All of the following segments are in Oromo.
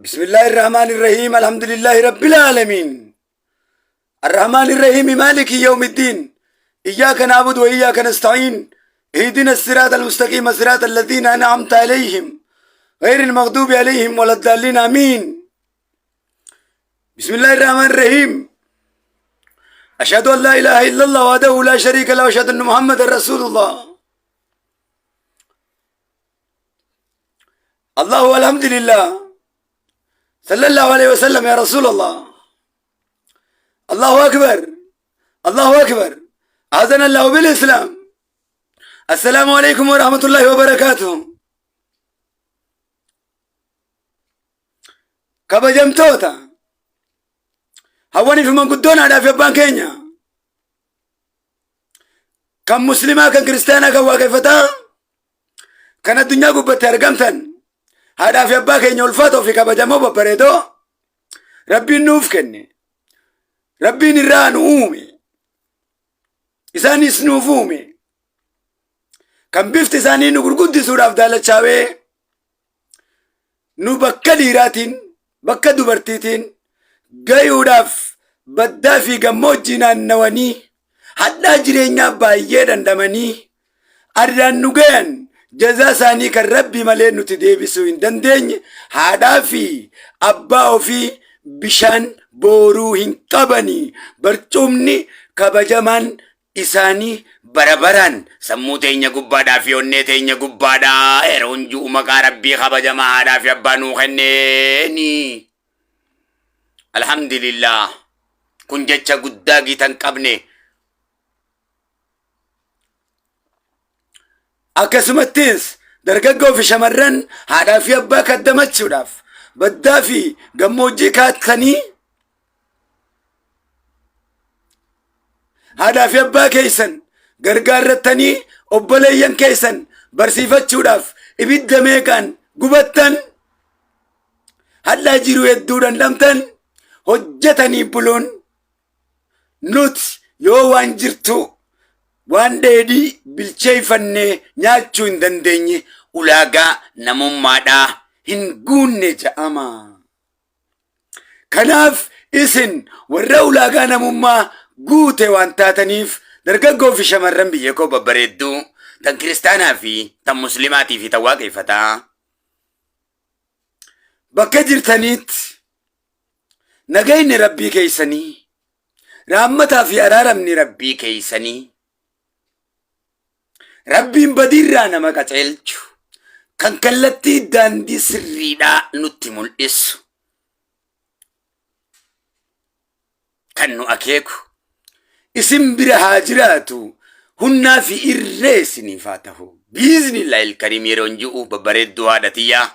بسم الله الرحمن الرحيم. الحمد لله رب العالمين الرحمن الرحيم مالك يوم الدين إياك نعبد وإياك نستعين اهدنا الصراط المستقيم صراط الذين أنعمت عليهم غير المغضوب عليهم ولا الضالين آمين. بسم الله الرحمن الرحيم. أشهد أن لا إله إلا الله وحده لا شريك له وأشهد أن محمدا رسول الله. الله والحمد لله صلى الله عليه وسلم يا رسول الله. الله أكبر الله أكبر. أذن الله بالإسلام. السلام عليكم ورحمة الله وبركاته. Kabajamtoota hawwanii fi manguddoon haadhaa fi abbaan keenya kan muslimaa, kan kiristaanaa, kan waaqeffataa, kan addunyaa gubbatti argamtan, haadhaa fi abbaa keenya ulfaatoo fi kabajamoo babbareedoo Rabbiin nuuf kenne, Rabbiin irraa nu uume, isaanis nuuf uume, kan bifti isaanii nu gurguddisuudhaaf daalachaawee nu bakka dhiiraatiin bakka dubartiitiin gayuudhaaf baddaa fi gammoojjii naannawanii hadhaa jireenyaa baay'ee dhandhamanii arraan nu gayan, jazaa isaanii kan Rabbii malee nuti deebisuu hin dandeenye, haadhaa fi abbaa ofii bishaan booruu hin qabanii barcumni kabajamaan isaanii bara baraan sammuu teenya gubbaadhaa fi onnee teenya gubbaadhaa yeroon ju'u maqaa Rabbii kabajamaa haadhaa fi abbaa nuu kenneeni. Alhamdulillah, kun jecha guddaa gita hin qabne. Akkasumattis dargaggoo fi shamarran haadhaa fi abbaa kaddamachuudhaaf baddaa fi gammoojjii kaattanii haadhaa fi abbaa keessan gargaarrattanii obboleeyyan keessan barsiifachuudhaaf ibidda meeqaan gubattan, hadhaa jiru hedduu dhandhamtan, hojjetanii buluun nuti yoo waan jirtu waan dheedhii bilcheeffannee nyaachuu hin dandeenye ulaagaa namummaadhaa hin guunne ja'ama. Kanaaf isin warra ulaagaa namummaa guute waan taataniif, dargaggoo fi shamarran biyya koo babbareedduu tan kiristaanaa fi tan muslimaatii fi tan waaqeffataa bakka jirtaniitti nagayni Rabbii keessanii, raammataa fi araaramni Rabbii keessanii, Rabbiin badiirraa nama qaceelchu, kan kallattii daandii sirriidhaa nutti mul'isu, kan nu akeeku isin bira haa jiraatu, humnaa fi irree isiniif haa ta'u. Biiznillahil kariim yeroon ji'u babbareedduu haadha tiyyaa,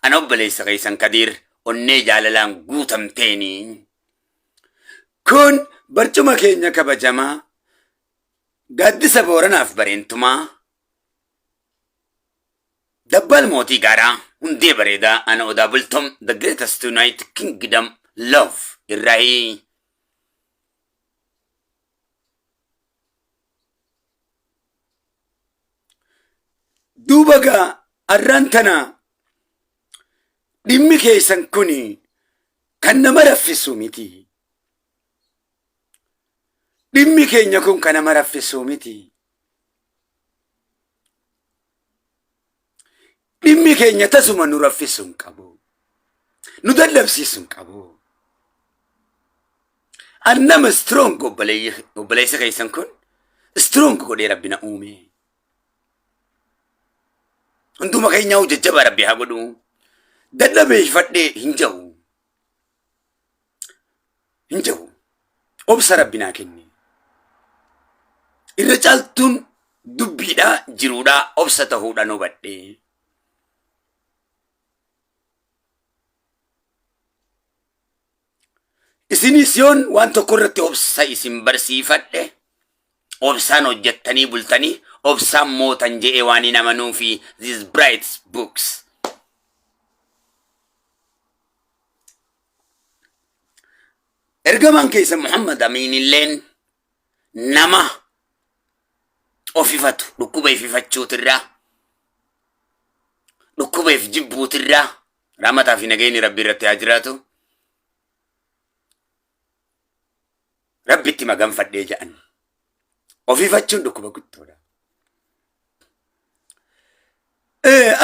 ana obboleessa keessan Kadiir onnee jaalalaan guutamteeni. Kun barcuma keenya kabajamaa gaaddisa Booranaaf Bareentumaa, Dabbaal mootii gaaraa hundee bareedaa, ana Odaa Bultum the greatest United Kingdom love irraayi. Duuba gaa arraan tana dhimmi keessan kun kan nama raffisu miti. Dhimmi keenya kun kan nama raffisu miti. Dhimmi keenya tasuma nu raffisu hin qabu. Nu dadhabsiisu hin qabu. An nama strong, obboleessa keessan kun strong godhee Rabbi na uume. Hunduma keenyaa jajjabaa Rabbi haa godhu. Dadhabeeffadhee hin jahu. Hin jahu. Obsa Rabbi naa kenne. Irra caaltuun dubbiidhaa jiruudhaa obsa ta'uudhaan hubadhe. Isinis yoon waan tokko irratti obsa isin barsiifadhe, obsaan hojjettanii bultanii obsaan mootan je'ee waan hin amanuu fi these bright books. Ergamaan keessa Muhammad Amiin illeen nama ofifatu, dhukkuba ififachuutirraa, dhukkuba if jibbuutirraa, Rahmataa fi nageenyi Rabbi irratti haa jiraatu. Rabbitti maganfadhee jedhan. Ofiifachuun dhukkuba guddoodha.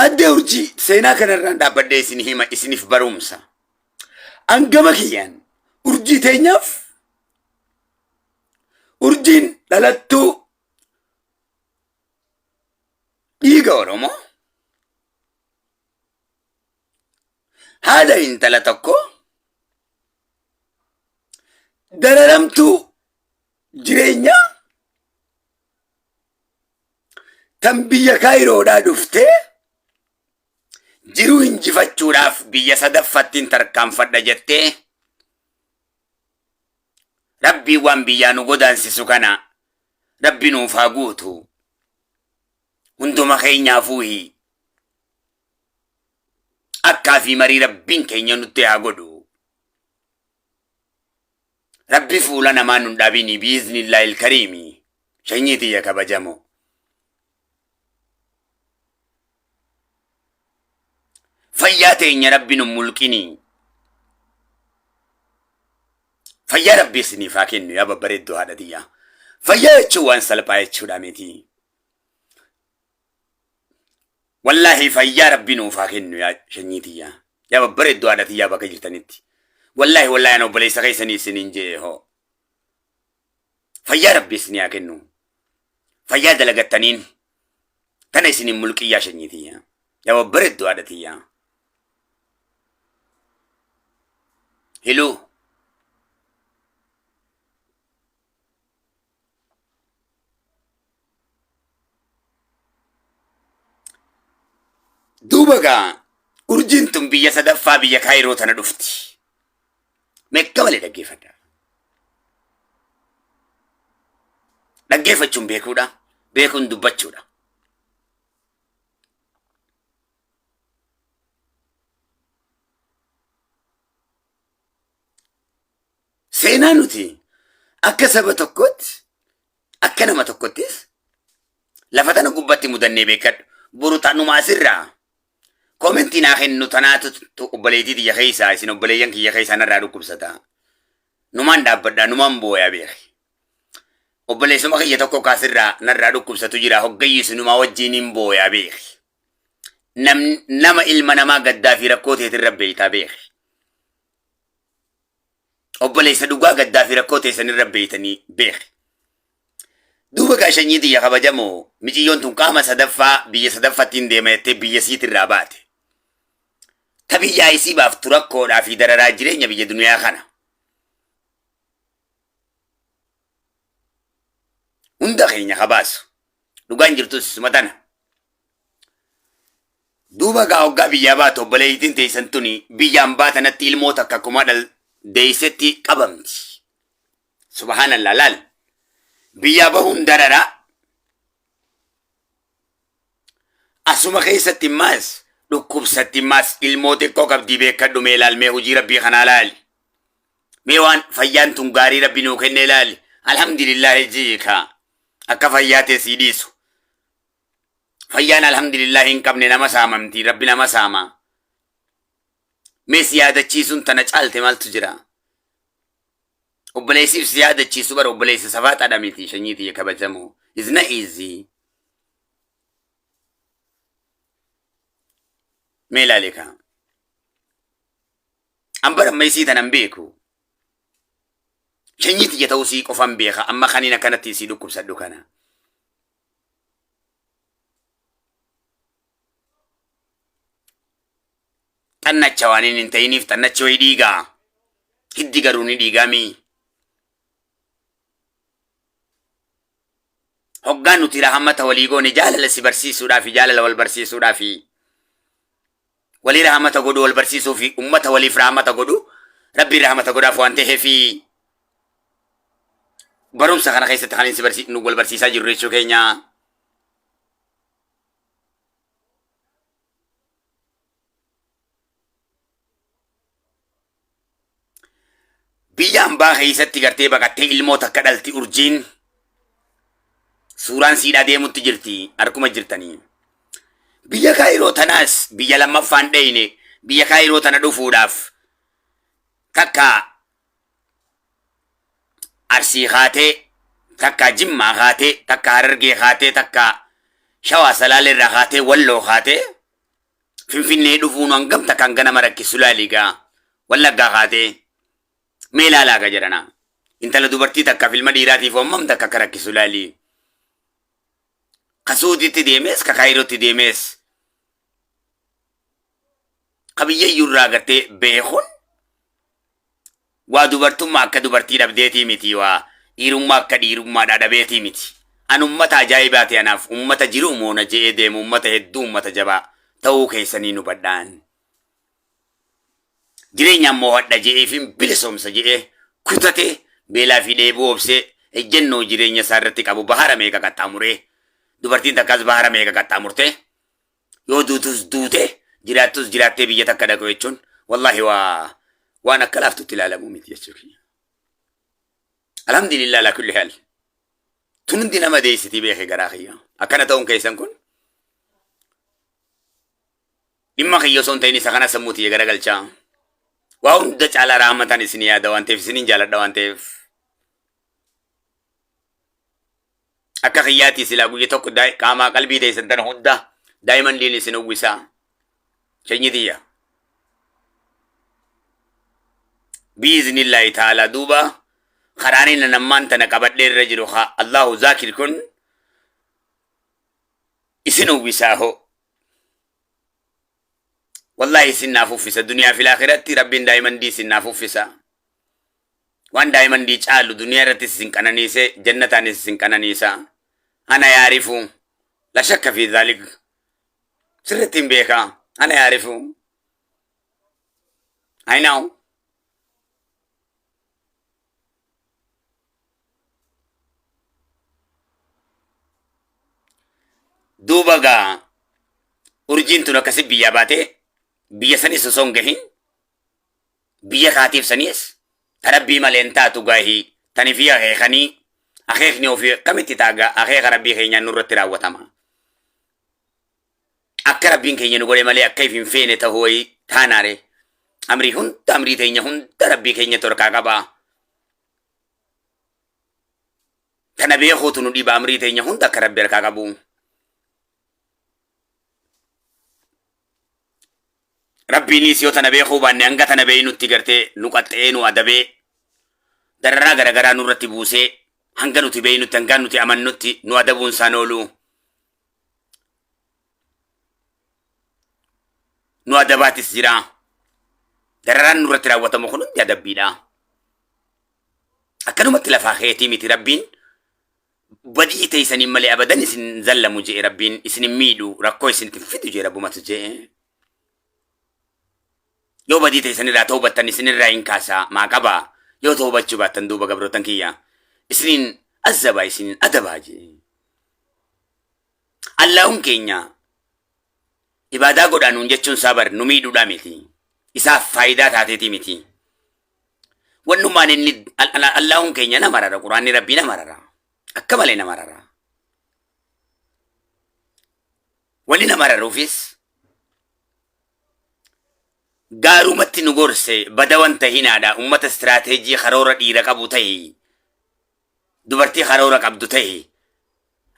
Addee Urjii seenaa kanarraan dhaabbadhee isin hima isiniif barumsa. Angama kiyyaan urjii teenyaaf urjiin dhalattuu dhiiga Oromoo haadha intala tokko dararamtuu jireenyaa tan biyya Kaayiroodhaa dhuftee jiruu injifachuudhaaf biyya sadaffattiin tarkaanfadha jettee Rabbii waan biyyaa nu godaansisu kana Rabbi nuuf haa guutu. Hunduma keenyaafuuhi akkaa fi marii Rabbiin keenya nutti haa godhu. Rabbi fuula namaa nun dhabini biiznillahil kariimi. Shanyii tiyya kabajamoo. Fayyaa teenya Rabbi nun mulqini. Fayyaa Rabbi isiniif haa kennu yaa babbareedduu haadha tiyyaa. Fayyaa jechuun waan salphaa jechuudha miti. Wallaahi fayyaa Rabbi nuuf haa kennu yaa shanyii tiyyaa. Yaa babbareedduu haadha tiyyaa bakka jirtanitti. Wallaahi wallaahi an obboleessa keessanii isiniin jee hoo. Fayyaa Rabbi isinii haa kennu. Fayyaa dalagattaniin tana isiniin mulqiyyaa shanyii tiyyaa. Yaa babbareedduu haadha tiyyaa. Hiluu. Duuba gaa urjiin tun biyya sadaffaa biyya Kaayiroo tana dhufti. Meekka malee dhaggeeffadha. Dhaggeeffachuun beekuudha. Beekuun dubbachuudha. Seenaa nuti akka saba tokkootti akka nama tokkottis lafa tana gubbatti mudannee beekadhu. Boru tanuma asirraa komentii naa kennu tanaatu obboleettii tiyya keessaa isin obboleeyyan kiyya keessaa narraa dhukkubsata. Numaan dhaabbadha numaan booyaa beeki. Obboleessuma kiyya tokko kaasirraa narraa dhukkubsatu jira hoggayyu isinumaa wajjin hin booyaa beeki. Nama ilma namaa gaddaa fi rakkoo teetirra beektaa beeki. Obboleessa dhugaa gaddaa fi rakkoo teessanirra beektanii beeki. Duuba gaa shanyii tiyya kabajamoo miciyyoon tun qaama sadaffaa biyya sadaffattiin deema jettee biyya siitirraa baate. Ta biyyaa isii baaftu rakkoodhaa fi dararaa jireenya biyya duniyaa kana. Hunda keenya ka baasu. Dhugaan jirtus suma tana. Duuba gaa hoggaa biyyaa baatu obboleeyyitiin teessan tuni biyyaan baatanatti ilmoo takka akkuma dhal deessetti qabamti. Subhaanallah laal. Biyyaa bahuun dararaa. Asuma keessatti immaas dhukkubsatti immaas ilmoo xiqqoo qabdii beekadhu mee laal mee hojii rabbii kanaa laali. Mee waan fayyaan tun gaarii rabbi nuu kennee laali. Alhamdulillah jiika. Akka fayyaa tee sii dhiisu. Fayyaan alhamdulillah hin qabne nama saamamti rabbi nama saama. Mee si yaadachiisuun tana caalte maaltu jira? Obboleessiif si yaadachiisu bara obboleessa safaaxaadha miti shanyii tiyya kabajamoo. Is not easy. Mee ilaali kaa. An bara amma isii tanan beeku. Shanyii tiyya ta'uu sii qofan beeka amma kaniin akkanatti isii dhukkubsadhu kana. Xannacha waan inni hin ta'iniif xannachi wayi dhiigaa. Hiddi garuu ni dhiigaamii. Hoggaa nuti rahammata walii goone jaalala si barsiisuudhaafi jaalala wal barsiisuudhaafi walii rahammata godhu wal barsiisuu fi ummata waliif rahammata godhu rabbiin rahammata godhaaf waan ta'eefi barumsa kana keessatti kan si barsi nu wal barsiisaa jirru jechuu keenya. Biyya ambaa keessatti gartee baqattee ilmoo takka dhalti urjiin suuraan siidhaa deemutti jirti harkuma jirtanii. Biyya Kaayiroo tanaas biyya lammaffaan dheyne Biyya Kaayiroo tana dhufuudhaaf takka Arsii kaatee, takka Jimmaa kaatee, takka Harargee kaatee, takka Shawaa Salaalee irraa kaatee, Walloo kaatee Finfinnee dhufuun hangam takka hanga nama rakkisu laali gaa. Wallaggaa kaatee mee ilaalaa gaa jedhana. Intala dubartii takkaaf ilma dhiiraatiif hammam takka akka rakkisu laali. Ka Suudiitti deemees ka Kaayirootti deemees ka biyya iyyuu irraa gartee beekuun waa dubartummaa akka dubartii dhabdeetii miti, waa dhiirummaa akka dhiirummaadhaa dhabeetii miti. An ummata ajaa'ibaati, anaaf ummata jiruu moona je'ee deemu, ummata hedduu, ummata jabaa ta'uu keessanii nu badhaan. Jireenyaan moohadha je'eefin bilisoomsa je'ee kutatee beelaa fi dheebuu obsee ejjennoo jireenya isaa irratti qabu bahara meeqa qaxxaamuree, dubartiin takkaas bahara meeqa qaxxaamurtee yoo duutus duute jiraattus jiraattee biyya takka dhaqu jechuun wallaahi waa waan akka laaftutti ilaalamuu miti jechuu kiyya. Alhamdulillah ala kulli haal. Tun hundi nama deessitii beeke garaa kiyya. Akkana ta'uun keessan kun dhimma kiyya osoo hin ta'in isa kana sammuu tiyya garagalchaa. Waa hunda caalaa rahmatan isin yaada waan ta'eef, isinin jaaladha waan ta'eef. Akka kiyyaatti silaa guyya tokko qaamaa qalbii teessan tana hunda daayimandiin isin uwwisaa. Sanyii tiyya. Biiznillaahi ta'ala duuba karaan inni nammaan tana qabadhee irra jiru haa Allahu zaakir kun isin uwwisaa hoo. Wallaahi isin naaf uffisa, duniyaa fi laakiratti rabbiin daayimandii isin naaf uffisa. Waan daayimandii caalu duniyaa irrattis isin qananiise, jannataanis isin qananiisa. Ana yaarifu la shakka fi dhaalik, sirriitti hin beeka, ana yaarifu, I know. Duuba gaa urjiin tun akkasi biyyaa baatee biyya sanis osoo hin gahin biyya kaatiif saniis ta rabbii malee hin taatu gaahii tani fi akeekanii akeekni ofii akkamitti taagaa akeeka rabbii keenyaan nurratti raawwatama. Akka rabbiin keenya nu godhe malee akka if hin feene ta'uu wayii taanaare. Amrii hunda, amrii teenya hunda rabbii keenyatu harkaa qaba. Tana beekuutu nu dhiba, amrii teenya hunda akka rabbi harkaa qabu. Rabbiinis yoo tana beekuu baanne hanga tana beeynutti gartee nu qaxxa'ee, nu adabee, dararaa garagaraa nurratti buusee, hanga nuti beeynutti, hanga nuti amannutti nu adabuun isaan oolu. Nu adabaatis jira. Dararaan nurratti raawwatamu kun hundi adabbiidha. Akkanumatti lafaa keetii miti, rabbiin badii teessaniin malee abadan isin zallamu je'e, rabbiin isin hin miidhu, rakkoo isinitti hin fidu je'e, rabbumatu je'e. Yoo badii teessan irraa toobattan isinirraa hin kaasa maa qabaa, yoo toobachuu baattan duuba gabrootan kiyya isiniin azabaa, isiniin adabaa je'e. Allaahun keenya ibaadaa godhaa nuun jechuun isaa bar nu miidhuudhaa miti. Isaaf faayidaa taateetii miti. Wannummaan inni Allaahun keenya nama rara, quraanni rabbii nama rara. Akka malee nama rara. Wanni nama raruufis gaarumatti nu gorse, bada wanta hinaadha, ummata istiraateejii karoora dhiira qabu tahi, dubartii karoora qabdu tahi.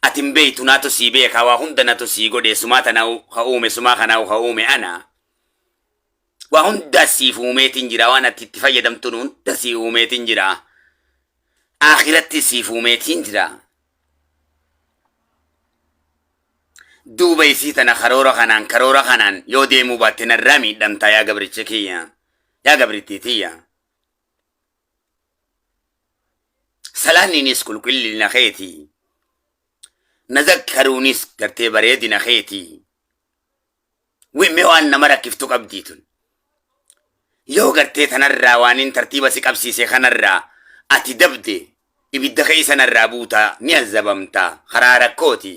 Ati hin beektu, naatu sii beeka, waa hunda natu sii godhe, sumaa tana ka uume, sumaa kanaa ka uume ana. Waa hunda siif uumeetiin jira, waan ati itti fayyadamtu hunda sii uumeetiin jira. Akhiratti siif uumeetiin jira. Duuba isii tana karoora kanaan yoo deemuu baatte narraa miidhamtaa, yaa gabricha kiyya, yaa gabrittii tiyya. Salaanniinis qulqullina keeti. Na zakkaruunis gartee bareedina keeti. Wimme waan nama rakkiftu qabdii tun. Yoo gartee tanarraa waan hin tartiiba si qabsiise kanarraa ati dabde, ibidda keessa narraa buutaa, ni azabamta, karaa rakkooti.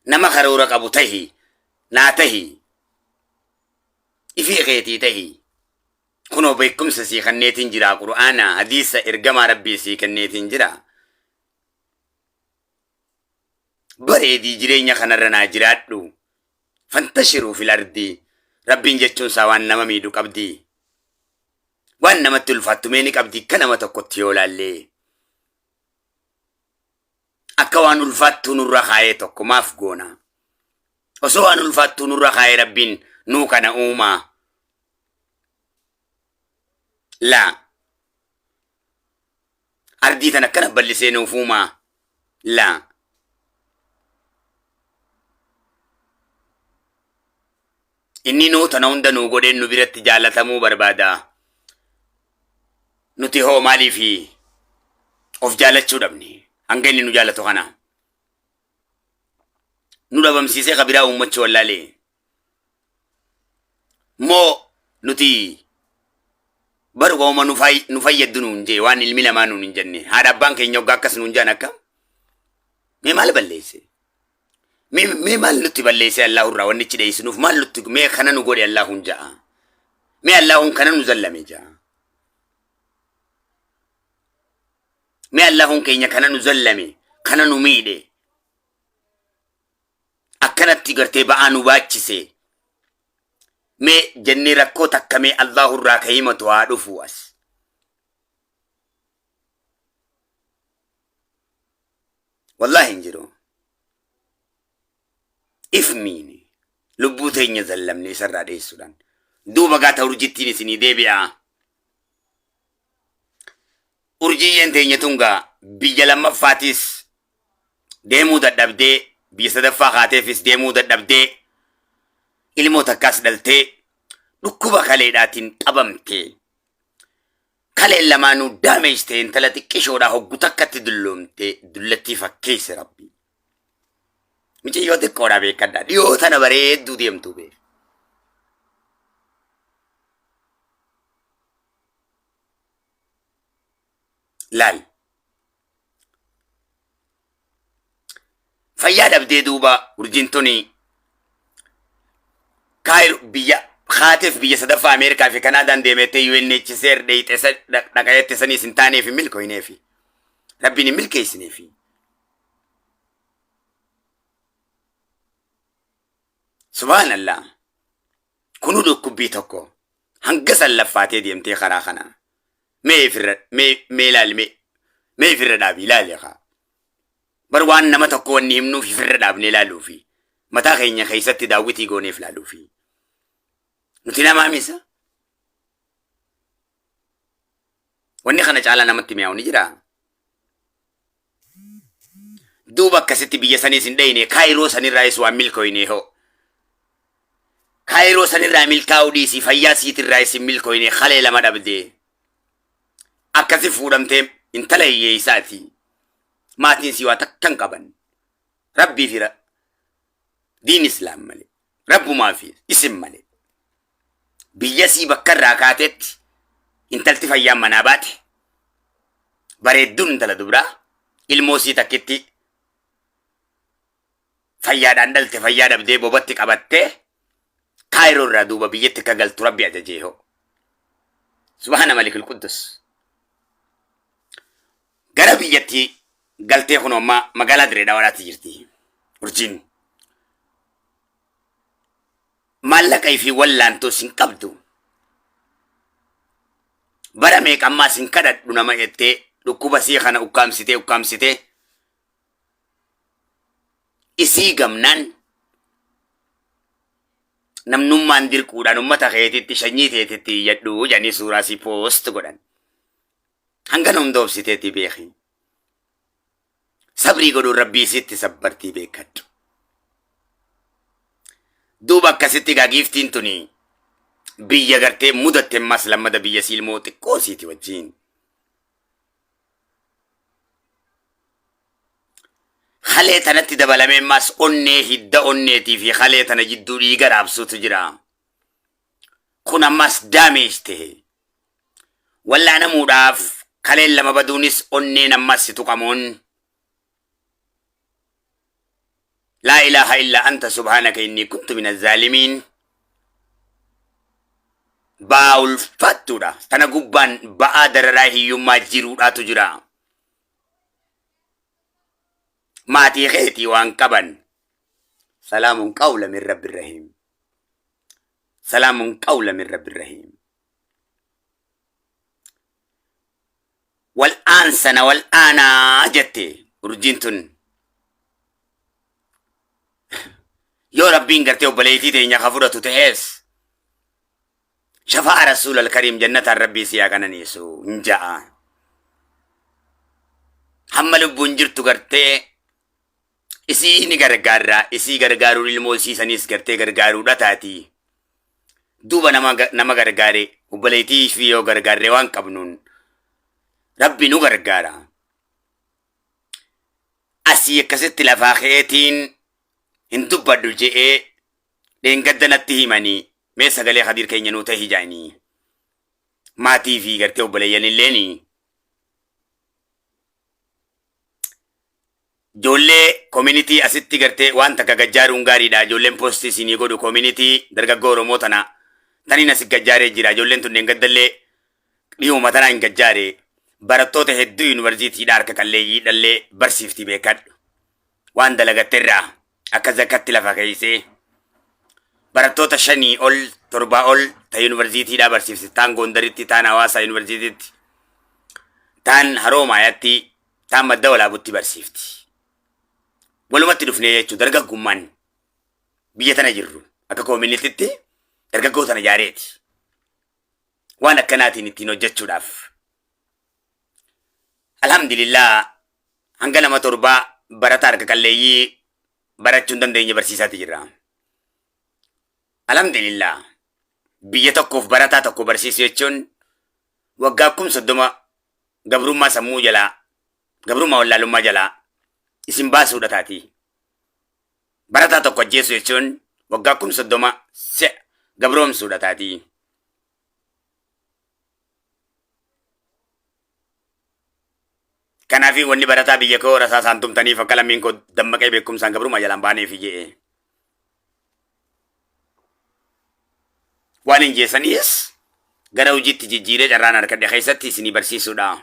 Nama karoora qabu tahi, naa tahi, ifii keetii tahi. Kunoo beekumsa sii kenneetiin jira, qur'aana, hadiisa ergamaa rabbii sii kenneetiin jira. Bareedii jireenya kanarra naa jiraadhu. Fantashiruu fil ardii. Rabbiin jechuun isaa waan nama miidhu qabdi. Waan namatti ulfaattu mee ni qabdi akka nama tokkotti yoo laallee. Akka waan ulfaattuu nurra kaayee tokko maaf goona? Osoo waan ulfaattuu nurra kaayee Rabbiin nuu kana uumaa. Laa. Ardii tana akkana bal'isee nuuf uumaa. Laa. Inni nuu tana hunda nuu godheen nu biratti jaalatamuu barbaada. Nuti hoo maaliif of jaalachuu dhabne? Hanga inni nu jaalatu kana. Nu dhabamsiisee ka biraa uummachuu wallaalee. Moo nuti bar wauma nu nu fayyaddu nuun jee waan ilmi namaa nuun hin jenne haadha abbaan keenya hoggaa akkas nuun jaan akka mee maal balleesse? Mee maal nutti balleesse Allahu irraa wanni ichi dheessinuuf maal nutti mee kana nu godhe Allahu ja'a. Mee Allahu kana nu zallame ja'a. Mee Allahu keenya kana nu zallame kana nu miidhe akkanatti gartee ba'aa nu baachise mee jennee rakkoo takka mee Allahu irraa ka himatu haa dhufu as. Wallaahi hin jiru. If miine lubbuu teenya zallamne isarraa dheessuudhaan. Duuba gaata urjittiin isinii deebi'a. Urjiyyeen teenya tun gaa biyya lammaffaatis deemuu dadhabdee biyya sadaffaa kaateefis deemuu dadhabdee ilmoo takkaas dhaltee dhukkuba kaleedhaatiin qabamtee kaleen lamaanuu damage ta'e intala xiqqishoodhaa hoggu takkatti dulloomte dullattii fakkeesse rabbi. Miciyyoo xiqqoodhaa beekadhaa dhiyoo tana bareedduu deemtuu beek. Laal. Fayyaa dhabdee duuba urjiin tuni kaayir biyya kaateef biyya sadaffaa Ameerikaa fi Kanaadaan deemettee UNHCR dheeyxe dhaqayeette saniis hin taaneef hin milkooyneefi. Rabbiin hin milkeessineefi. Subhaanallah. Kunuu dhukkubbii tokko hanga san laffaatee deemtee karaa kana. Mee ifirra mee mee ilaali mee mee ifirra dhaabi ilaali kaa. Bar waan nama tokko wanni himnuuf ifirra dhaabnee ilaaluufi mataa keenya keessatti daawwitii gooneef ilaaluufi. Nuti namaa misa. Wanni kana caalaa namatti mi'aawu ni jiraa? Duuba akkasitti biyya saniis hin dhayne kaayiroo sanirraayis waan milkooyne hoo. Kaayiroo sanirraa milkaa'uu dhiisii fayyaa siitirraayis hin milkooyne kalee lama dhabdee. Akkasi fuudhamtee intala hiyyeessaati. Maatiin sii waa takka hin qaban. Rabbii fi diin islaam malee. Rabbumaa fi isin malee. Biyya sii bakka irraa kaatetti intalti fayyaan manaa baate. Bareedduun intala dubraa ilmoo sii takkitti fayyaadhaan dhalte fayyaa dhabdee bobatti qabattee kaayiroo irraa duuba biyyatti akka galtu rabbi ajajee hoo. Subhaana malikul quddus. Gara biyyatti galtee kun ammaa magaalaa Dirree Dhawaadhaatti jirti. Urjiin. Maallaqa fi wallaantoos hin qabdu. Bara meeqa ammaas hin kadhadhu nama jettee dhukkuba sii kana ukkaamsitee ukkaamsitee isii gamnaan namnummaan dirquudhaan ummata keetitti shanyii teetitti iyyadhu jedhanii suuraa sii poost godhan. Hangana hunda obsiteetii beeki. Sabrii godhuun rabbii sitti sabbartii beekadhu. Duuba akkasitti egaa giiftiin tuni biyya gartee mudatte ammas lammada biyya siilmoo xiqqoo siiti wajjin. Kalee tanatti dabalamee ammas onnee hidda onneetii fi kalee tana jidduu dhiiga raabsuutu jira. Kun ammas damage ta'e. Wallaanamuudhaaf kaleen lama baduunis onneen ammas si tuqamuun Laa ilaaha illa anta subhaanaka innii kuntu mina zaalimiin ba'aa ulfaattuudha. Tana gubbaan ba'aa dararaa hiyyummaa jiruudhaatu jira. Maatii keetii waan qaban. Salaamun qawla min rabbi rahiim. Salaamun qawla min rabbi rahiim. Wal'aansa na wal'aanaa jette urjiin tun. Yoo Rabbiin gartee obboleettii teenya ka fudhatu ta'ees shafaa'a Rasuul al-Kariim jannataan Rabbii si haa qananiisu hin ja'a. Hamma lubbuun jirtu gartee isii ni gargaarra, isii gargaaruun ilmoo isii saniis gartee gargaaruudha taati. Duuba nama gargaare, obboleettii fi yoo gargaarre waan qabnuun Rabbi nu gargaara. Asii akkasitti lafaa ka'eetiin hin dubbadhu je'ee dheengadda natti himanii, mee sagalee Khadiir keenya nuu tahi ja'anii. Maatii fi gartee obboleeyyan illeeni. Ijoollee community asitti gartee waan takka gajjaaruun gaariidha. Ijoolleen poostii isinii godhu community dargaggoo Oromoo tana taniin asi gajjaaree jira. Ijoolleen tun dheengaddallee dhihuma tanaa hin gajjaare. Barattoota hedduu yuunivarsiitiidha harka qalleeyyii dhallee barsiifti beekadhu. Waan dalagatte irraa akka zakatti lafa keessee barattoota shanii ol torbaa ol ta yuunivarsiitiidhaa barsiifti. Taan Gondaritti, taan Hawaasaa yuunivarsiitiitti, taan Haroomaayatti, taan Madda Walaabutti barsiifti. Walumatti dhufnee jechuun dargaggummaan biyya tana jirru akka koominititti dargaggoo tana ijaareeti. Waan akkanaatiin ittiin hojjechuudhaaf. Alhamdulillah, hanga nama torbaa barataa harka qalleeyyii barachuu hin dandeenye barsiisaati jirra. Alhamdulillah, biyya tokkoof barataa tokko barsiisuu jechuun waggaa 30,000 gabrummaa sammuu jalaa, gabrummaa wallaalummaa jalaa isin baasuudha taati. Barataa tokko ajjeesuu jechuun waggaa 30,000 si'a gabroomsuudha taati. Kanaaf wanni barataa biyya koo rasaasaan tumtaniif akka lammiin koo dammaqee beekumsaan gabrummaa jalaan baaneef je'e. Waan hin jeessaniis gara hojiitti jijjiiree carraan harkadhe keessatti isinii barsiisuudha.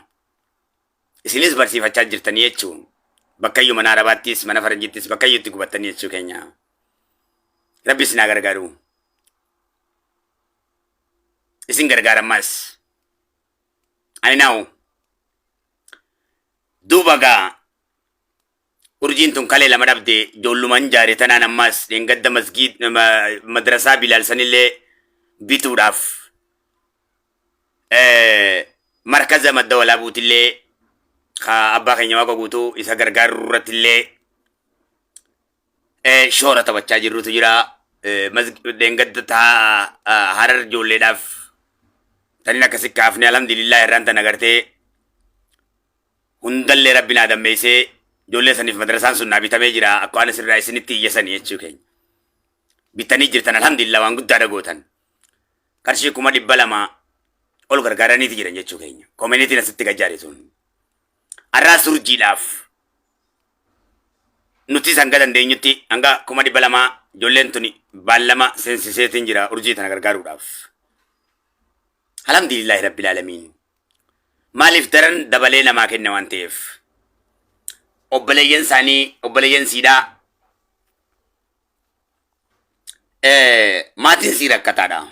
Isinis barsiifachaa jirtanii jechuun bakkayyuu mana Arabaattis mana Faranjittis bakkayyuutti gubattanii jechuu keenya. Rabbi isin haa gargaaru. Isin gargaara ammas. Ani naawu. Duuba gaa urjiin tun kalee lama dhabde, ijoollumaan jaare tanaan ammas dheengadda masgiid madrasaa Bilaal sanillee bituudhaaf, markaza Madda Walaabuutillee ka abbaa keenya Waaqa Guutuu isa gargaaruu irrattillee shoora taphachaa jirrutu jira. Dheengadda taa Harar ijoolleedhaaf tanin akkasi kaafne. Alhamdulillah, irraan tana gartee hundallee Rabbi naa dammeessee ijoollee saniif madrasaan sun naa bitamee jira, akka waan asirraa isinitti iyyasanii jechuu keenya. Bitanii jirtan, alhamdulillah, waan guddaadha gootan. Qarshii 200,000 ol gargaaraniiti jiran jechuu keenya. Koominitiin asitti gajjaare sun. Arraa surjiidhaaf nutis hanga dandeenyutti hanga 200,000 ijoolleen tuni baallama seensiseetiin jira urjii tana gargaaruudhaaf. Alhamdulillahi rabbil aalamiin. Maaliif daran dabalee namaa kenna waan ta'eef. Obboleeyyan isaanii, obboleeyyan siidhaa, maatiin sii rakkataadha.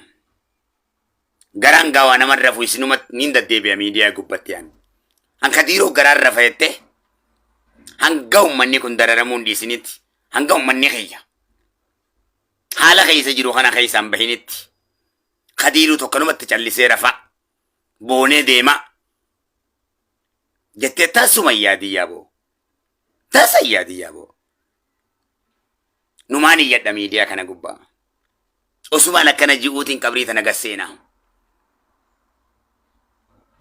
Garaan gaawaa nama rafu isinuma niin deddeebi'a miidiyaa gubbatti ani. Hanka diiroo garaan rafa jettee hanga uummanni kun dararamuu hin dhiisinitti, hanga uummanni kiyya haala keessa jiru kana keessa hin bahinitti, Kadiiruu tokkanumatti callisee rafa boonee deema jettee tasuma hin yaadin yaaboo. Tasa hin yaadin yaaboo. Numaan iyyadha miidiyaa kana gubbaa. Osumaan akkana ji'uutiin qabrii tana gasseena.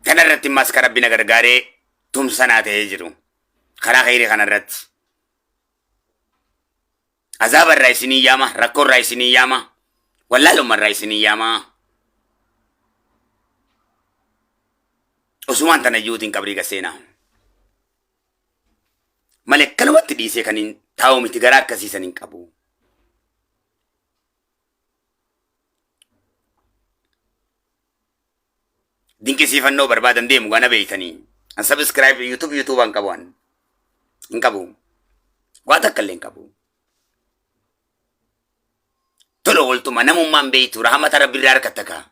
Kana irratti immas ka Rabbi na gargaaree tumsanaa ta'ee jiru. Karaa kheyrii kana irratti. Azaaba irraa isinii yaama, rakkoo irraa isinii yaama, wallaalummaa irraa isinii yaama. Osumaan tana ji'uutiin qabrii gasseena. Malee akkanumatti dhiisee kan hin taa'u miti, garaa akkasiisan hin qabu. Dinqisiifannoo barbaadan deemu gana beeytanii. An subscribe YouTube hin qabu an. Hin qabu. Waa takka illee hin qabu. Tola ooltuma namummaan beektu rahamata rabbi irraa harkatta kaa.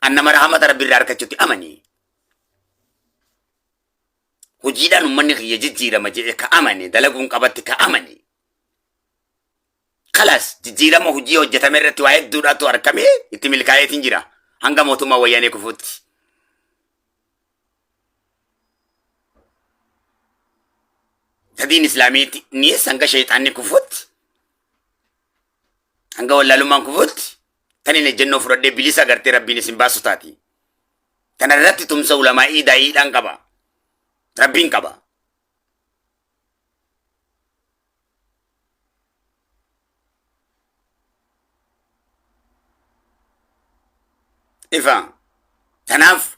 An nama rahamata rabbi irraa harkachutti amani. Hojiidhaan uummanni kiyya jijjiirama jedhe ka amane dalaguun qabatti ka amane. Kalaas jijjiirama hojii hojjetame irratti waa hedduudhaatu argame itti milkaa'eetiin jira hanga mootummaa wayyaanee kufuutti. Tadiin islaamiitti niis hanga sheexaanni kufuutti hanga wallaalummaan kufuutti tan hin ejjennoo fudhadhee bilisa gartee rabbiin isin baasu taati. Tana irratti tumsa ulamaa'ii daa'iidhaan qaba. Rabbiin qaba. Ifa. Tanaaf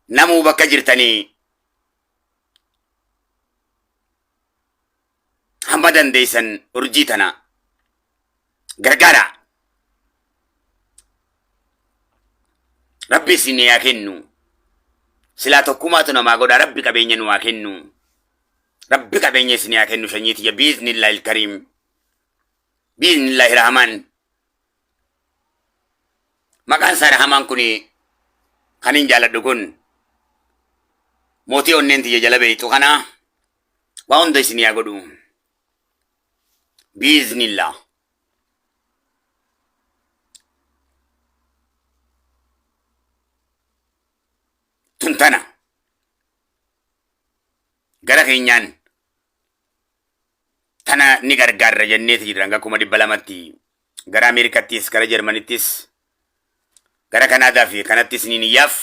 namuu bakka jirtanii hamma dandeessan urjii tana gargaara. Rabbi isin haa kennu. Silaa tokkumaatu namaa godha rabbi qabeenya nu haa kennu. Rabbi qabeenya isin haa kennu sanyii tiyya biiznillaahi kariim. Biiznillaahi rahmaan. Maqaan isaa rahamaan kun kan hin jaaladhu kun mootii onneen tiyya jala beeytu kana waa hunda isin haa godhu. Biiznillah. Tun tana. Gara keenyaan tana ni gargaarra jenneeti jirra hanga 200,000tti gara Ameerikattis gara Jarmanittis gara Kanaadaa fi kanattis ni niyyaaf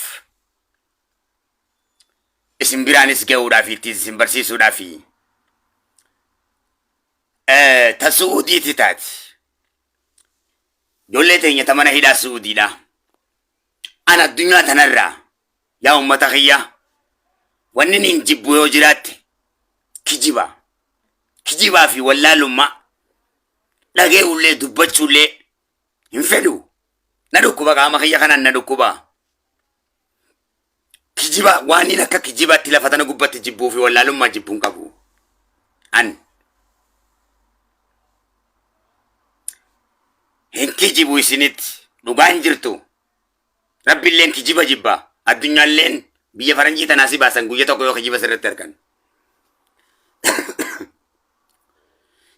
isin biraanis ga'uudhaaf ittiin isin barsiisuudhaaf ta Su'uudiiti taati. Ijoollee teenya ta mana hidhaa Su'uudiidha. Ana addunyaa tanarraa yaa ummata kiyya wanni niin jibbu yoo jiraatte kijiba. Kijibaa fi wallaalummaa dhage'ullee dubbachuullee hin fedhu. Na dhukkuba qaama kiyya kanaan na dhukkuba. Kijiba waan inni akka kijibaatti lafa tana gubbatti jibbuu fi wallaalummaa jibbuun qabu. An hin kijibu isinitti dhugaan jirtu. Rabbiilleen kijiba jibba. Addunyaalleen biyya faranjii tanaa si baasan guyya tokko yoo kijiba sirratti argan.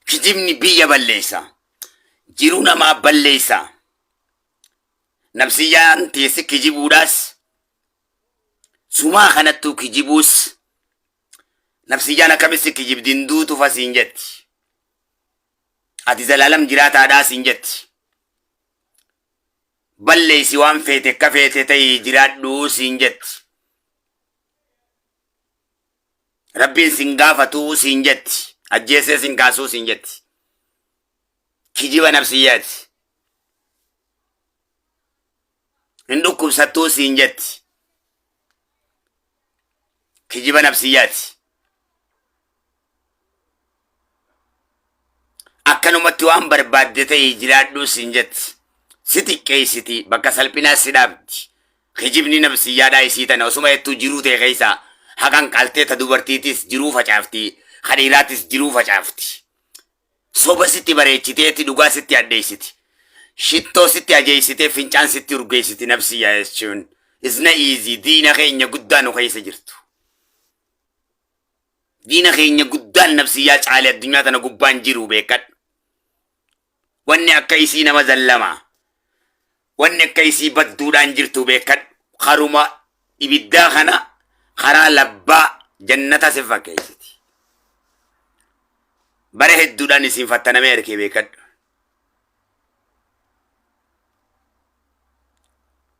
Kijibni biyya balleessa. Jiruu namaa balleessa. Nafsiyyaan teessi kijibuudhaas sumaa kanattuu kijibuus nafsiyyaan akkamitti kijibdiin duutu fasiin jetti. Ati zalaalam jiraataadhaa siin jetti. Balleessi waan feete akka feete ta'ii jiraadhuu siin jetti. Rabbiin sin gaafatuu siin jetti. Ajjeesee sin kaasuu siin jetti. Kijiba nafsiyyaati. Hin dhukkubsattuu siin jetti. Kijiba nafsiyyaati. Akkanumatti waan barbaadde ta'ii jiraadhuu siin jetti. Si xiqqeessiti bakka salphinaa si dhaabdi. Kijibni nafsiyyaadhaa isii tana osuma jettuu jiruu ta'e keessaa haqan qaltee ta dubartiitis jiruu facaafti, ka dhiiraatis jiruu facaafti. Soba sitti bareechiteeti dhugaa sitti addeessiti. Shittoo sitti ajeessitee fincaan sitti urgeessiti nafsiyyaa jechuun. Isna easy diina keenya guddaa nu keessa jirtu. Diina keenya guddaan nafsiyyaa caale addunyaa tana gubbaan jiru beekadhu. Wanni akka isii nama zallama. Wanni akka isii badduudhaan jirtu beekadhu. Karuma ibiddaa kana karaa labbaa jannata si fakkeessiti. Bara hedduudhaan isin fattanamee arkee beekadhu.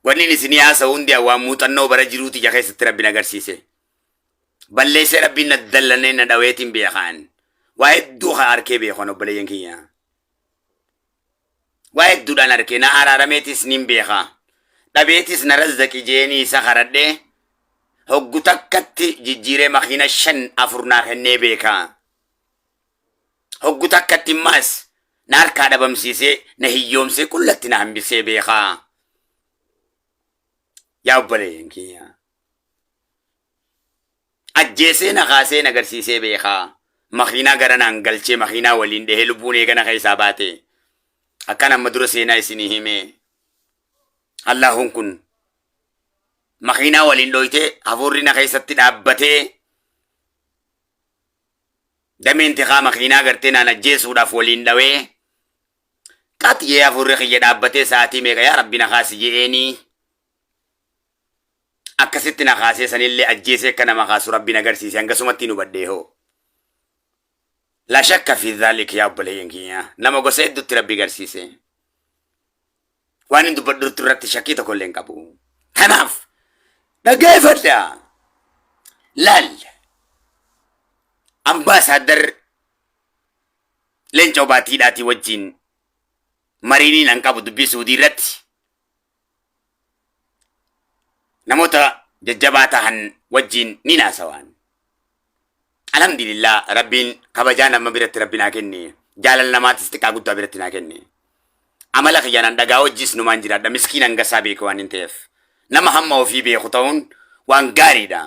Wanni isin haasa'u hundi waan muuxannoo bara jiruuti ija keessatti rabbiin agarsiise. Balleessee rabbiin na dallanee na dhaweetiin beekaan. Waa hedduu haa arkee beekan obboleeyyan kiyya. Waa hedduudhaan arkee na araarameetis nin beeka. Dhabeetis na razzaqi jeenii isa karadhee hoggu takkatti jijjiiree makiina 5 4 naa kennee beeka. Hoggu takkatti immaas na harkaa dhabamsiisee na hiyyoomsee qullatti na hambisee beeka. Yaa obboleeyyan kiyya. Ajjeesee na kaasee na agarsiisee beekaa. Makiinaa gara naan galchee makiinaa waliin dhahee lubbuun eegana keessaa baate. Akkan amma dura seenaa isinii hime. Allaahuun kun makiinaa waliin dhoytee hafuurri na keessatti dhaabbatee dameen tikaa makiinaa gartee naan ajjeesuudhaaf waliin dhawee qaxiyee hafuurri kiyya dhaabbatee sa'aatii meeqa yaa rabbi na kaasi je'eenii akkasitti na kaasee sanillee ajjeesee akka nama kaasu rabbi na agarsiise hangasumatti nu badhee hoo. La shakka fi dhalik yaa obboleeyyan kiyya nama gosa hedduutti rabbi garsiise. Waan hin dubbadhu irratti shakkii tokko illee hin qabu. Kanaaf dhageeffadha. Laal ambaasaaddar Leencoo Baatiidhaatii wajjin mariiniin an qabu dubbii Suudii irratti namoota jajjabaa tahan wajjin ni naasawaan. Alhamdulillah rabbiin kabajaa nama biratti rabbi naa kenne. Jaalala namaatis xiqqaa guddaa biratti naa kenne. Amala kiyyaan an dhagaa wajjis numaan jiraadha. Miskiin hangasaa beeku waan hin ta'eef. Nama hamma ofii beeku ta'uun waan gaariidha.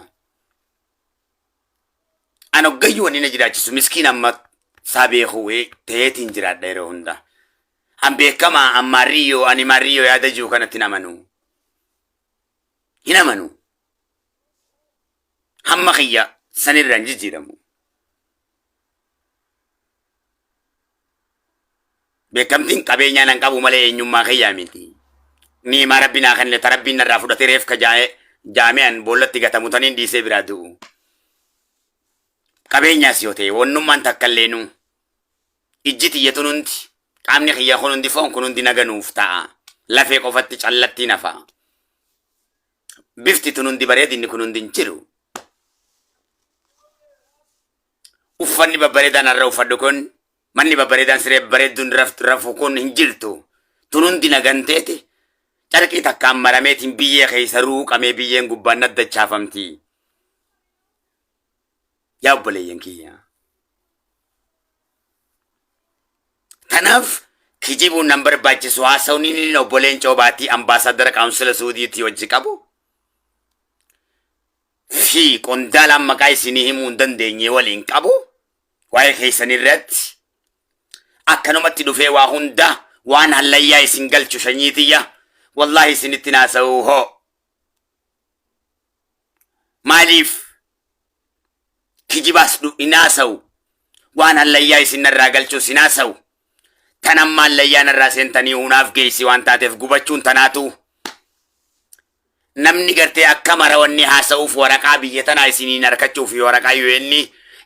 An hoggayyuu wanni na jiraachisu miskiin amma isaa beeku ta'eetiin jiraadha yeroo hunda. An beekamaa an maarriyyoo ani maarriyyoo yaada jiru kanatti hin amanu. Hin amanu. Hamma kiyya sanirra hin jijjiiramu. Beekamtiin qabeenyaa nan qabu malee eenyummaa kiyyaa miti. Niimaa rabbi naa kenne ta rabbiin narraa fudhatee reefka jaa'ee jaami'an boollatti gatamu taniin dhiisee biraa du'u. Qabeenyaas yoo ta'e wannummaan takka illeenuu ijji tiyya tun hundi qaamni kiyya kun hundi foon kun hundi naganuuf ta'a. Lafee qofatti callatti nafa. Bifti tun hundi bareedinni kun hundi hin jiru. Uffanni babbareedaan har'a uffadhu kun manni babbareedaan siree babbareedduun rafu kun hin jirtu. Tun hundi naganteeti carqii takkaan marameetiin biyyee keessa ruuqamee biyyeen gubbaan naddachaafamti. Yaa obboleeyyan kiyya. Kanaaf kijibuun nan barbaachisu haasawni inni obbo Leencoo Baatii ambaasaadara kaawunsila Suudiitii wajji qabu fi qondaalaan maqaa isinii himuu hin dandeenye waliin qabu waa'ee keessan irratti akkanumatti dhufee waa hunda waan hallayyaa isin galchu shanyii tiyya wallaahi isinitti naasa'uu hoo maaliif kijibaas hin haasa'u waan hallayyaa isin narraa galchus hin haasa'u tan amma hallayyaa narraa seentanii hunaaf geessi waan taateef gubachuun tanaatu namni gartee akka mara wanni haasa'uuf waraqaa biyya tanaa isiniin harkachuuf waraqaa UN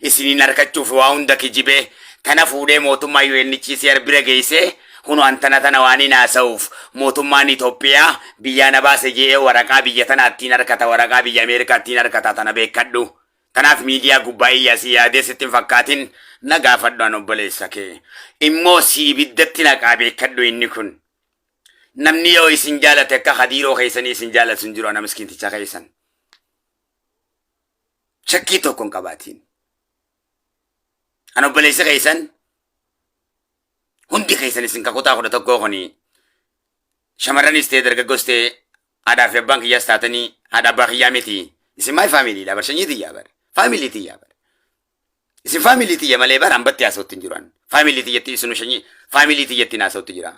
isiniin harkachuuf waa hunda kijibee tana fuudhee mootummaa UNHCR bira geessee Kunoo an tana tana waanin haasa'uuf mootummaan Itoophiyaa biyyaa na baase je'ee waraqaa biyya tanaa ittiin harkata waraqaa biyya Ameerikaa ittiin harkata tana beekkadhu. Tanaaf miidiyaa gubbaa iyya si yaadee sitti hin fakkaatin na gaafadhu an obboleessa kee. Immoo si ibiddatti naqaa beekkadhu inni kun. Namni yoo isin jaalate akka hadiiroo keessanii isin jaalatu hin jiru ana miskiinticha keessan. Shakkii tokko hin qabaatiin. An obboleessa keessan Hundi keessan isin ka kutaa 11 kuni shamarranis ta'e dargaggoos ta'e haadhaa fi abbaan kiyyaas taatanii haadha abbaa kiyyaa miti. Isin maal faamiliidha bar sanyii tiyyaa bar faamilii tiyyaa bar. Isin faamilii tiyya malee bar hambatti haasa'utti hin jiru an. Faamilii tiyyatti isinu sanyii faamilii tiyyatti haasa'utti jira.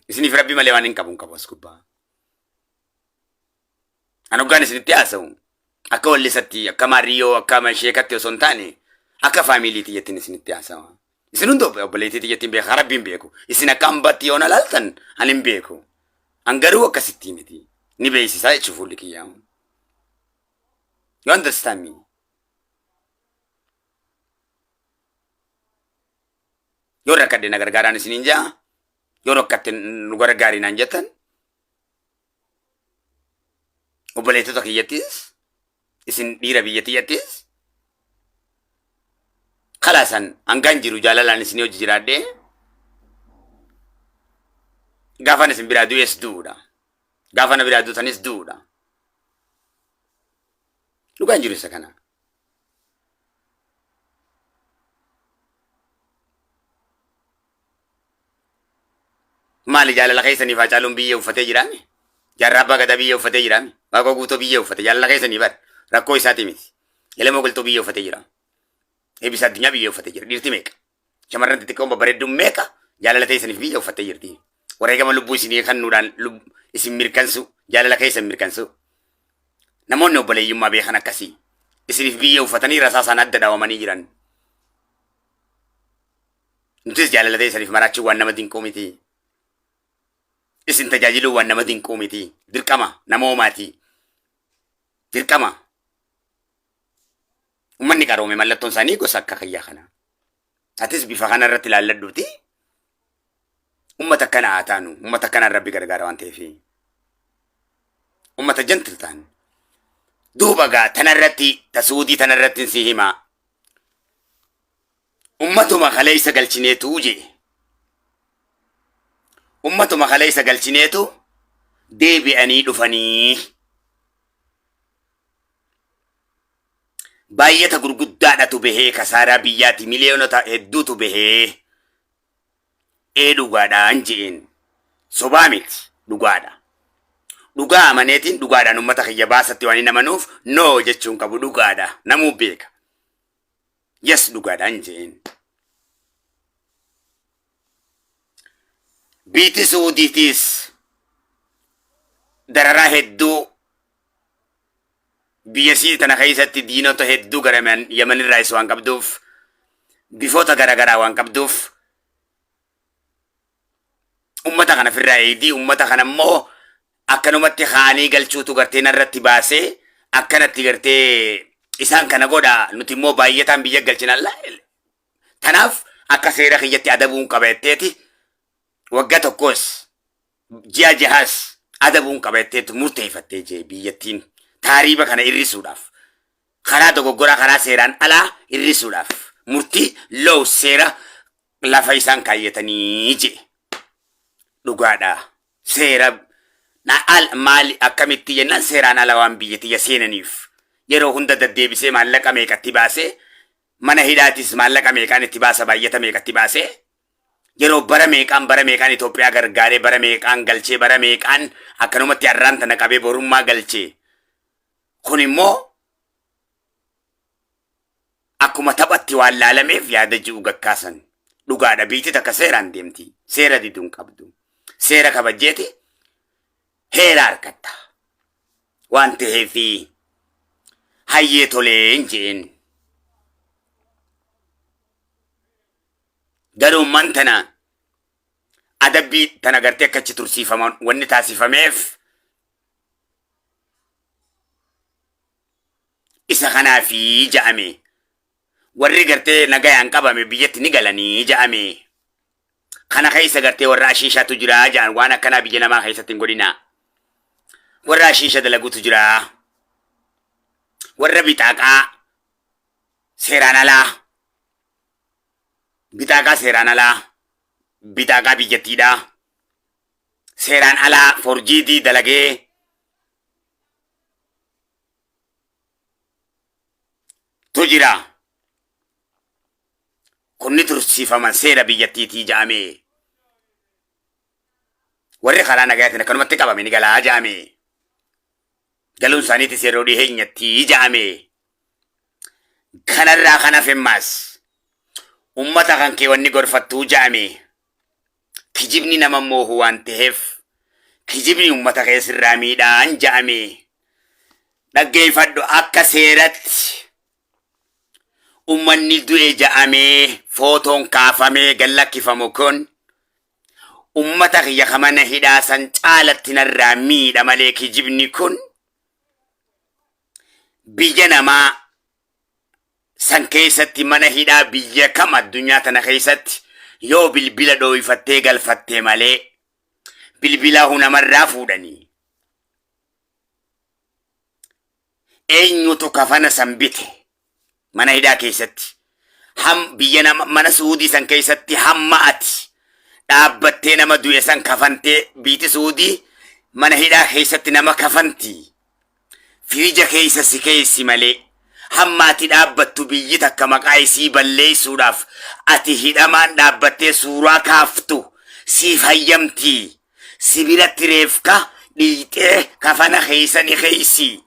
Isiniif rabbi malee waan hin qabu hin qabu as gubbaa. An hoggaan isinitti haasa'u akka wallisatti, akka maarriyyoo, akka sheekatti osoo hin taane akka faamilii tiyyattiin isinitti haasawa. Isin hundi obboleettii tiyyattiin beeka, rabbiin beeku. Isin akka hambatti yoo na laaltan an hin beeku. An garuu akkasitti miti. Ni beeksisaa jechuun fuulli kiyyaa. You understand me? Yoo rakkadhe na gargaaraan isiniin jaa. Yoo rakkatte nu gargaari naan jettan. Obboleettota kiyyattis isin dhiira biyya tiyyattis kalaasan hangaan jiru jaalalaan isin hojii jiraadhee gaafan isin biraa du'es du'uudha. Gaafa na biraa duutanis du'uudha. Dhugaan jiru isa kana. Maali jaalala keessaniif Haacaaluun biyyee uffatee jiraame? Jaarraa Abbaa Gadaa biyyee uffatee jiraame? Waaqoo Guutoo biyyee uffate jaalala keessanii bar rakkoo isaatii miti. Elemoo Qilxuu biyya uffatee jira. Eebbisaa Addunyaa biyya uffatee jira. Dhiirti meeqa? Shamarran xixiqqoon babbareedduun meeqa jaalala teessaniif biyya uffattee jirti. Wareegama lubbuu isinii kennuudhaan isin mirkansu, jaalala keessan mirkansu. Namoonni obboleeyyummaa beekan akkasii. Isiniif biyya uffatanii rasaasaan adda dhaawamanii jiran. Nutis jaalala teessaniif maraachuun waan nama dinquu miti. Isin tajaajiluun waan nama dinquu miti. Dirqama namoomaati. Dirqama. Uummanni qaroome mallattoon isaanii gosa akka kiyyaa kana. Atis bifa kana irratti ilaalladhuuti. Uummata akkana haa taanu. Uummata akkanaan Rabbi gargaara waan ta'eef. Uummata jantil ta'an. Duuba gaa tanarratti ta Suudii tanarratti si himaa. Ummatuma kaleessa galchineetu jee. Ummatuma kaleessa galchineetu deebi'anii dhufanii. Baay'ata gurguddaadhatu bahee kasaaraa biyyaati miliyoonota hedduutu bahee. Ee dhugaadhaan je'een. Sobaa miti dhugaadha. Dhugaa amaneetiin dhugaadhaan ummata kiyya baasatti waan hin amanuuf no jechuun qabu dhugaadha. Namuu beeka. Yes dhugaadhaan je'een. Biiti Suudiitiis dararaa hedduu biyya sii tana keessatti diinota hedduu gara Yamanirraayis waan qabduuf bifoota garaagaraa waan qabduuf ummata kana firraa eegdii ummata kana immoo akkanumatti kaanii galchuutu gartee narratti baasee akkanatti gartee isaan kana godha nuti immoo baay'ataan biyya galchina. Tanaaf akka seera kiyyatti adabuun qaba jetteeti waggaa tokkos ji'a jahaas adabuun qaba jetteetu murteeffattee jee biyyattiin taariiba kana hir'isuudhaaf karaa dogoggoraa karaa seeraan alaa hir'isuudhaaf murtii low seera lafa isaan kaayyatanii jee dhugaadha seera na al maali akkamitti jennaan seeraan ala waan biyya tiyya seenaniif yeroo hunda deddeebisee maallaqa meeqatti baasee mana hidhaatis maallaqa meeqaan itti baasa baay'ata meeqatti baasee yeroo bara meeqaan bara meeqaan Itoophiyaa gargaaree bara meeqaan galchee bara meeqaan akkanumatti har'aan tana qabee borummaa galchee kun immoo akkuma taphatti waan laalameef yaada ji'u gakkaasan dhugaadha. Biitti takka seeraan deemti, seera diduun qabdu, seera kabajjeeti heera harkatta waan ta'eefi hayyee toleen jeen. Garuu man tana adabbii tana gartee akka achi tursiifaman wanni taasifameef isa kanaafi ja'ame. Warri gartee nagayaan qabame biyyatti ni galanii ja'ame. Kana keessa gartee warra ashiishaatu jira ja'an waan akkanaa biyya namaa keessatti hin godhinaa. Warra ashiisha dalaguutu jira. Warra bixaaqaa seeraan alaa. Bixaaqaa seeraan alaa. Bixaaqaa biyyattiidhaa. Seeraan alaa forjiidii dalagee tu jira. Kun ni tursiifaman seera biyyattiitii ja'ame. Warri karaa nagayaatiin akkanumatti qabame ni galaa ja'ame. Galuun isaaniitis yeroo dhiheenyatti ja'ame. Kanarraa kan hafe ammaas ummata kan kee wanni gorfattuu ja'ame. Kijibni nama moohu waan ta'eef kijibni ummata kee sirraa miidhaan ja'ame. Dhaggeeffadhu akka seeratti ummanni du'e ja'amee footoon kaafamee gad lakkifamu kun ummata kiyya ka mana hidhaa san caalatti narraa miidha malee kijibni kun biyya namaa san keessatti mana hidhaa biyya kam addunyaa tana keessatti yoo bilbila dhooyfattee galfatte malee bilbila hunamarraa fuudhanii eenyutu kafana san bite mana hidhaa keessatti ham biyya nama mana suudii san keessatti hamma ati dhaabbattee nama du'e san kafantee biiti suudii mana hidhaa keessatti nama kafanti firija keessa si keessi malee hamma ati dhaabbattu biyyi takka maqaa isii balleessuudhaaf ati hidhamaan dhaabbattee suuraa kaaftu siif hayyamti si biratti reefka dhiixee kafana keessa ni keessi.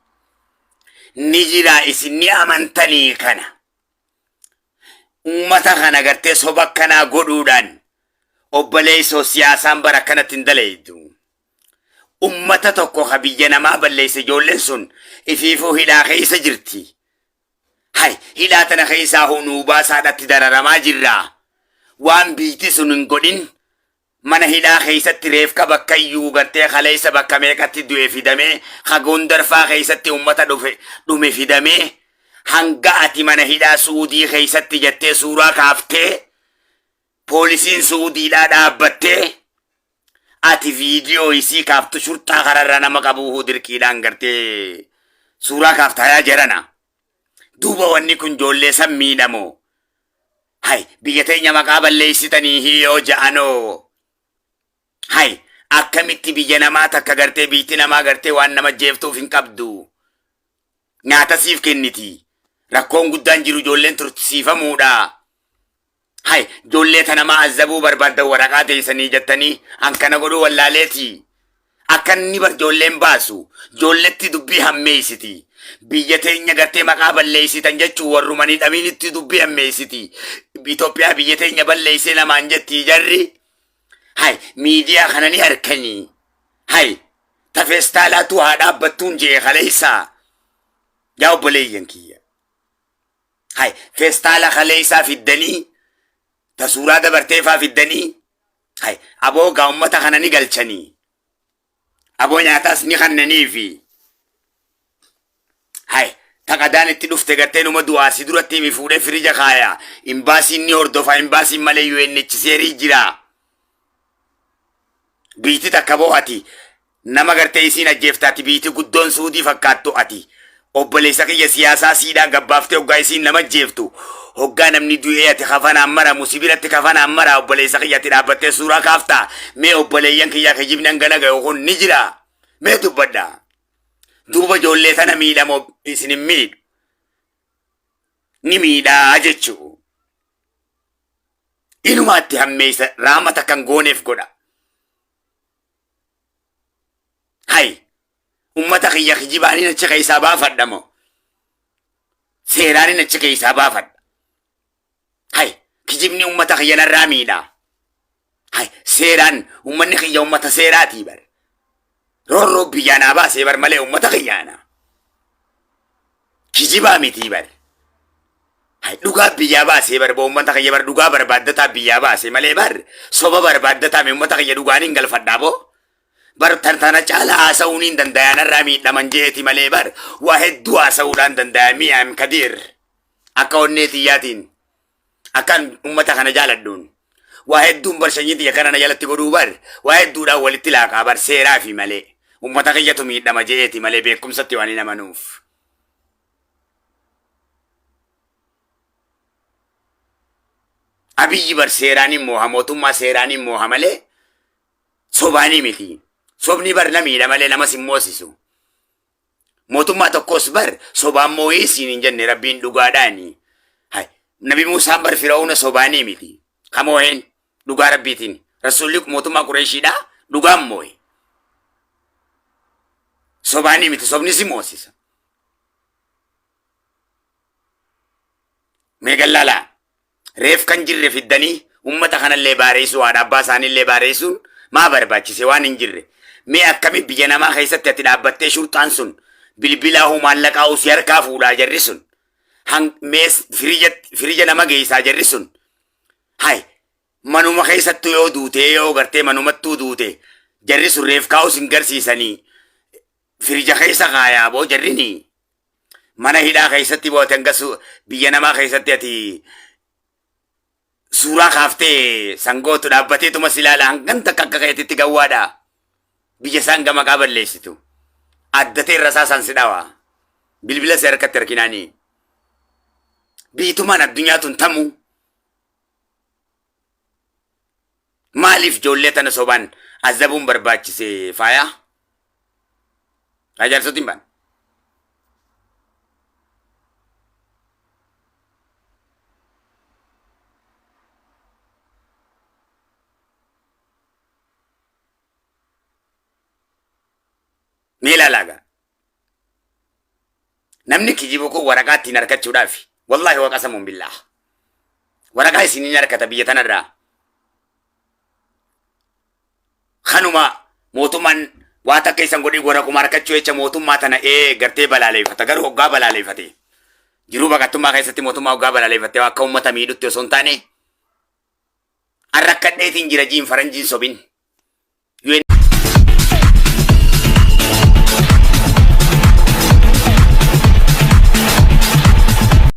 Ni jira isin ni amantanii kana. Ummata kana gartee soba akkanaa godhuudhaan obboleessoo siyaasaan bara akkanatti hin dalaydu. Ummata tokko ka biyya namaa balleesse ijoolleen sun ifiifuu hidhaa keessa jirti. Hay hidhaa tana keessaa huu nuu baasaadhatti dararamaa jirra. Waan biitti sun hin godhin mana hidhaa keessatti reefka bakka iyyuu gartee kaleessa bakka meeqatti du'e fidamee ka Gondarfaa keessatti ummata dhufe dhume fidamee hanga ati mana hidhaa Su'uudii keessatti jettee suuraa kaaftee poolisiin Su'uudiidhaa dhaabbattee ati viidiyoo isii kaaftu shurxaa kararra nama qabuu dirqiidhaan gartee suuraa kaafta yaa jarana. Duuba wanni kun ijoollee san miidhamoo. Hay biyya teenya maqaa balleessitanii hiyoo ja'anoo. Hay akkamitti biyya namaa takka gartee biitti namaa gartee waan nama jeeftuuf hin qabdu. Nyaata siif kenniti. Rakkoon guddaan jiru ijoolleen tursiifamuudha. Hay ijoollee tana maa azzabuu barbaaddan waraqaa teessanii jettanii an kana godhuu wallaaleeti. Akka inni bar ijoolleen baasu ijoolletti dubbii hammeessiti. Biyya teenya gartee maqaa balleessitan jechuun warruma ni dhaminitti dubbii hammeessiti. Itoophiyaa biyya teenya balleessee namaan jetti jarri. Hay miidiyaa kana ni harkanii. Hay ta feestaalaatu haa dhaabbattuun jee kaleessaa. Yaa obboleeyyan kiyya. Hay feestaala kaleessaa fiddanii ta suuraa dabarteefaa fiddanii hay aboo gaa ummata kana ni galchanii aboo nyaataas ni kannaniifi hay ta qadaan itti dhufte gartee numa du'aa si duratti himi fuudhee firija kaaya imbaasiin ni hordofa imbaasiin malee UNHCR jira biitti takka boo ati Nama gartee isiin ajjeefte ati biiyti guddoon suudii fakkaattu ati obboleessa kiyya siyaasaa siidhaa gabbaaftee hoggaa isiin nama ajjeeftu hoggaa namni du'ee ati kafanaan maramu si biratti kafanaan maraa obboleessa kiyya ati dhaabbattee suuraa kaaftaa mee obboleeyyan kiyyaa kijibni hangana gahu kun ni jira mee dubbadha duuba ijoollee tana miidhamo isin hin miidhu ni miidhaa jechuu inumaatti hammeessa raamata kan gooneef godha. Hay ummata kiyya kijibaaniin achi keessaa baafadha moo seeraaniin achi keessaa baafadha. Hay kijibni ummata kiyya narraa miidha. Hay seeraan ummanni kiyya ummata seeraatii bar. Roorroo biyyaa naa baasee bar malee ummata kiyyaana. Kijibaa mitii bar. Hay dhugaa biyyaa baasee bar boo ummata kiyya bar dhugaa barbaaddataa biyyaa baasee malee bar soba barbaaddataa mi ummata kiyya dhugaan hin galfadhaa boo. Bar tan tana caala haasa'uun hin danda'an irraa miidhaman jeeti malee bar waa hedduu haasa'uudhaan danda'a mi'aam kadiir akka onnee tiyyaatiin akkan ummata kana jaaladhuun waa hedduun bar sanyii tiyya kana na jalatti godhuu bar waa hedduudhaan walitti laaqaa bar seeraa fi malee ummata kiyyatu miidhama je'eeti malee beekumsatti waan hin amanuuf. Abiyyi bar seeraan hin mooha mootummaa seeraan hin mooha malee sobaanii miti. Sobni bar na miidha malee namas hin moosisu. Mootummaa tokkos bar sobaan moo'ee siin hin jenne rabbiin dhugaadhaani. Hay, Nabi Muusaan bar Fir'auna sobaanii miti. Ka moo'een dhugaa rabbiitiin. Rasuulli mootummaa Qureeshiidha dhugaan moo'e. Sobaanii miti sobni si moosisa. Mee gallaalaa reef kan jirre fiddanii ummata kanallee baareessuu haadha abbaa isaaniillee baareessuun maa barbaachise waan hin jirre. Mee akkami biyya namaa keessatti ati dhaabbattee shurxaan sun bilbilaa hoo maallaqaa hoo si harkaa fuudhaa jarri sun. Mee firija nama geessaa jarri sun. Hay manuma keessattuu yoo duutee yoo gartee manumattuu duute jarri sun reef kaa'us hin garsiisanii firija keessa kaayaa boo jarrini. Mana hidhaa keessatti boo ati hanga biyya namaa keessatti ati suuraa kaaftee sangootu dhaabbateetuma si ilaala hangan takka akka keetitti gawwaadha. Biyya isaan gama maqaa balleessitu. Addatee irra isaa san si dhawa. Bilbila si harkatti harkinaanii. Biitumaan addunyaa tun tamuu. Maaliif ijoollee tana sobaan azabuun barbaachise faayaa? Jaarsotiin baan. Mee ilaalaa gaa. Namni kijibu kun waraqaa ittiin harkachuudhaaf. Wallaahi wa qasamuun billaah. Waraqaa isiniin harkata biyya tanarraa. Kanuma mootummaan waa takka isan godhee waraquma harkachuu jecha mootummaa tana ee gartee balaaleeffata. Garuu hoggaa balaaleeffate. Jiruu baqattummaa keessatti mootummaa hoggaa balaaleeffatte akka uummata miidhutti osoo hin taane arrakkadheetiin jira jiin faranjiin sobin.